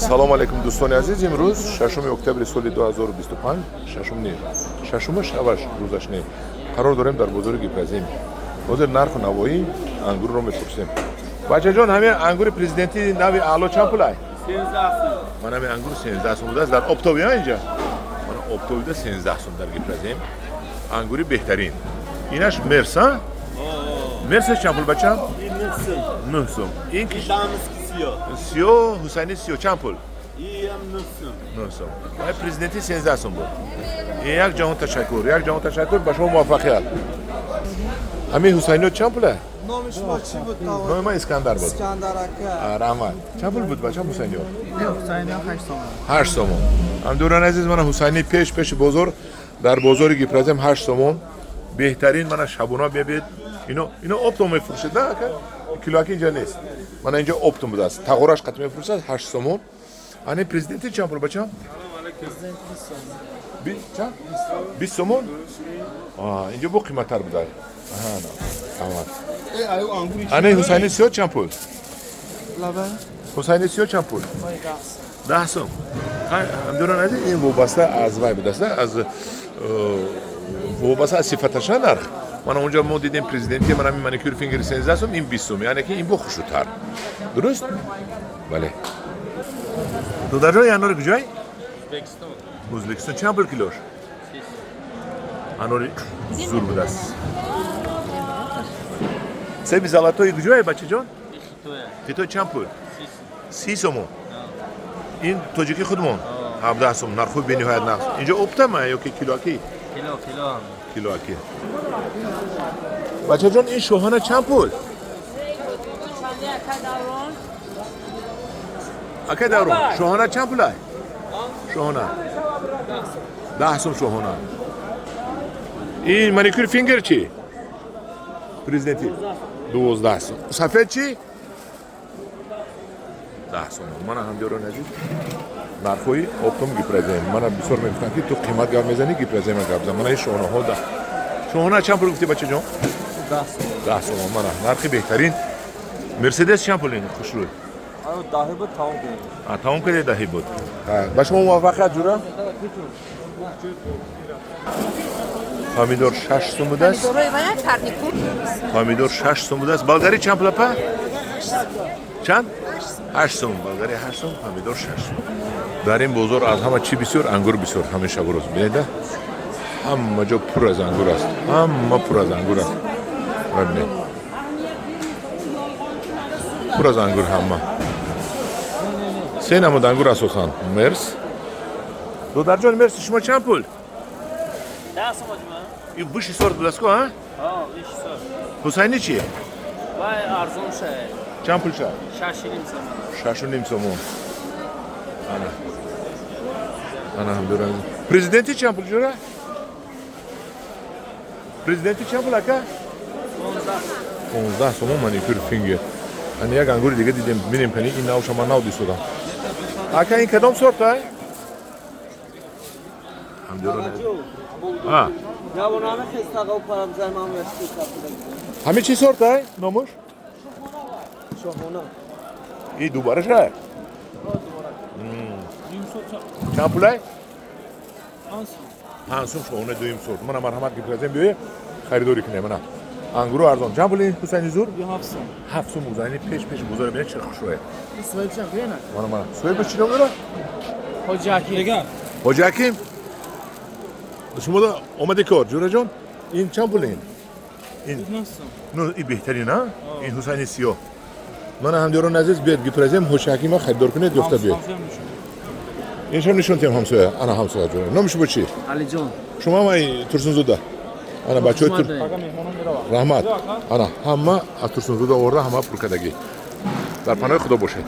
Салом алейкум, дӯстони азиз. Имрӯз 6 октябри соли 2025, шашум не, шашума шаваш, рӯзаш не, қарор дорем дар бозори Гипрозем. Ҳозир нарху навои ангурро мепурсем. Бачаҷон, ҳамин ангури президенти нави аъло чанд пулай? Ман ҳамин ангур 13 сум будааст дар оптовый, инҷа ман оптовый да 13 сум дар Гипрозем. Ангури беҳтарин инаш мерс, а мерсаш чанд пул, бачам? 9 сум. Ин сиё, Ҳусайни сиё чанд пул? 9 сум. Ай президенти 13 сум буд. Як ҷаҳон ташаккур, як ҷаҳон ташаккур, ба шумо муваффақият. Ҳамин Ҳусайниё чанд пула? Номи шумо чӣ буд? Номи ман Искандар буд. Искандар ака. Раҳмат. Чанд пул буд, бачам, Ҳусайниё? Ҳусайниё 8 сомон. 8 сомон. Ҳамдиёрони азиз, мана Ҳусайни пеш пеши бозор, дар бозори Гипрозем 8 сомон, беҳтарин. Мана шабона мебиед, ино оптом мефурӯшед, на ака? Килоаки инҷа нест, мана инҷа оптом будааст, тағораш қат мефурӯшад 8 сомон. Ани президенти чанд пул, бачам? Чанд? 20 сомон. Инҷо бо қиматтар буда. Раҳмат. Ани Ҳусайни сиё чанд пул? Ҳусайни сиё чанд пул? 10 сом. Ҳамдиёрон азиз, ин вобаста аз вай будааст, аз вобаста аз сифаташа нарх. Мана онҷо мо дидем президенти, мана ҳамин маникюр фингер 13 сум, ин 20 сум, яъне ки ин бо хушрӯтар, дуруст? Бале. Додарҷон, анори куҷой? Ӯзбекистон. Чанд пул килош? Анори зур будааст. Себи золотой куҷое, бачаҷон? Хитой. Чанд пул? 30 сомон. Ин тоҷики худмон 17 сом. Нархҳои бениҳоят нақс. Инҷо оптом а ё ки килоакӣ? Кило, кило. Килоакӣ. Бачаҷон, ин шоҳона чанд пул? Акай Даврон, шоҳона чанд пулай? Шоҳона 10 сум. Шоҳона. Ин маникюр фингер чӣ? Президенти 12 сум. Сафед чӣ? 10 сум. Мана, ҳамдиёрони азиз, нархҳои оптом Гипрозем. Мана бисёр мегуфтанд, ки ту қимат гап мезанӣ, Гипрозема гап зан. Мана ин шоҳонаҳо да шоҳона чанд пул гуфтӣ, бачаҷон? 10 сомон. Мана нархи беҳтарин. Мерседес чанд пул, ин хушрӯй? Даҳи буд, тамом кардем. Тамом кардед, даҳи буд. Ба шумо муваффақият, ҷура. Помидор 6 сум будааст. Помидор 6 сум будааст. Болгари чанд пул, апа? Чанд? 8 сум. Болгари 8 сум, помидор 6 сум. Дар ин бозор аз ҳама чӣ бисёр? Ангур бисёр. Ҳамин шабу рӯз бинеда, ҳама ҷо пур аз ангур аст, ҳама пур аз ангур аст. Бибинед, пур аз ангур ҳама. Се намуд ангур, асосан мерс. Додарҷон, мерси шумо чанд пул? Ин высший сорт будааст ку, а? Ҳусайни чӣ? Чанд пул шад? 6,5 сомон. Ана, ана, ҳамдиёрон, президенти чанд пул, ҷура? Президенти чанд пул, ака? 15 сомон маникюр фингер. Ани як ангури дига дидем, бинем кани, ин навша ман нав дисодам. Ака, ин кадом сорт ай? Ҳамдиёрон, а ҳамин чӣ сорт ай, номуш? И дубара шай чанд пулай? 5 сум шоҳона, дуюм сорт. Мана, марҳамат, Гипрозем биёе, харидорӣ кунем. Мана ангуру арзон. Чанд пули Ҳусайни зур? 7 сум. Ҳусайни пеш пеши бозора бинед, чӣ хушрӯе. Мана, мана соҳибаш чӣ ном дорад? Ҳоҷи Ҳаким. Шумо омади кор, ҷураҷон. Ин чанд пул ин? Ин ну ин беҳтарин, а ин Ҳусайни сиёҳ. Мана, ҳамдиёрони азиз, биёед Гипрозем, Ҳоҷи Ҳакима харидор кунед, ёфта биёед. Иншам нишон тиҳам, ҳамсоя. Ана ҳамсоя ҷура, номи шумо чӣ? Алиҷон. Шумо ҳам ай Турсунзода? Ана бачаҳои тур, раҳмат. Ана ҳама аз Турсунзода оварда, ҳама пуркардагӣ. Дар паноҳи Худо бошед.